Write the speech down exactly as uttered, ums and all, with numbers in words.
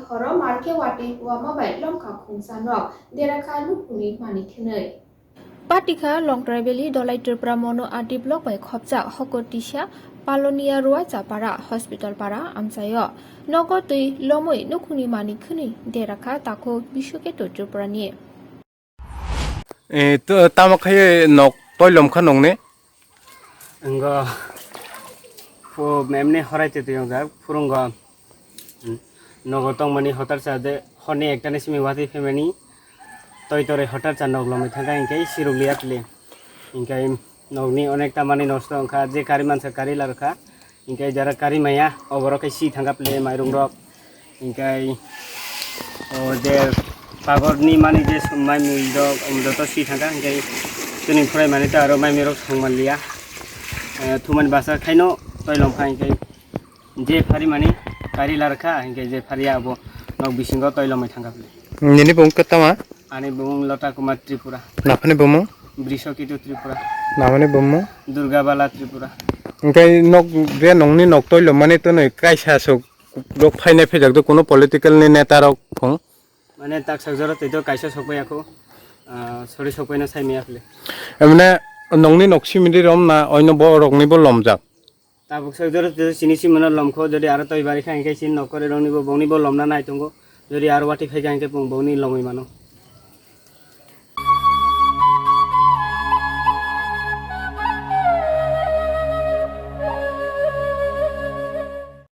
Horo marke watwi wama bai lomkha khungsa nok, dera kha nukhungni mani thwnwi. Patikha Longtrai Valley Dolai Tripura Mono R D block bai khopjak Hokor Tisa Palonia Ruacha Para Hospital Para amchaio nogo twi lomwi nukhungni mani khwnwi dera kha takhuk Biswaketu Tripurani. E, to, tamo khai nok toilom kha nongni? Ngo, phu memni horai te tuyong jak, phurungo, mm, nogo tongmani hotar cha de, horni ekta ni simi watwi phaimani, toi tore hotar cha nok lomwi thangkha, hinkhe siruk liya pili. Hinkhe nokni onek ta mani nosto wngkha, je kari mansa kari larokha. Hinkhe jara kari maya, oborok khe si thangkha pile mairung rok. Hinkhe o je pagor ni mani je sumai mui rok, um, joto si thangkha. Hinkhe chini phwrai mani ta aro mai mui rok song manliya. Eh, thumani basa khaino toilom kha hinkhe je phari mani kari lar kha, hinkhe je phari abo nok bisingo toilomwi thangkha pile. Nini bung kwtama? Ani bumung Lota Kumar Tripura. Naphani bumung? Brishokitu Tripura. Namani bumung? Durga Bala Tripura. Hinkhe nok je nongni nok toilom mani twnwi kaisa sok rok phainai phaijakdo kuno political ni neta rok phung? Mane tak sok jora twi do kaisa sok bai ako, ah, sori sok bai no sai maya phile. Emne nongni nok simidi rom na oino bo rokni bo lomjak? Tabuk sok jora twi do chini simano lomkho, jodi aro toi bari kha hinkhe chini nok kore rokni bo bongni bo lomna nai tongo. Jodi aro watwi phai kha hinkhe bong bongni lomwi mano.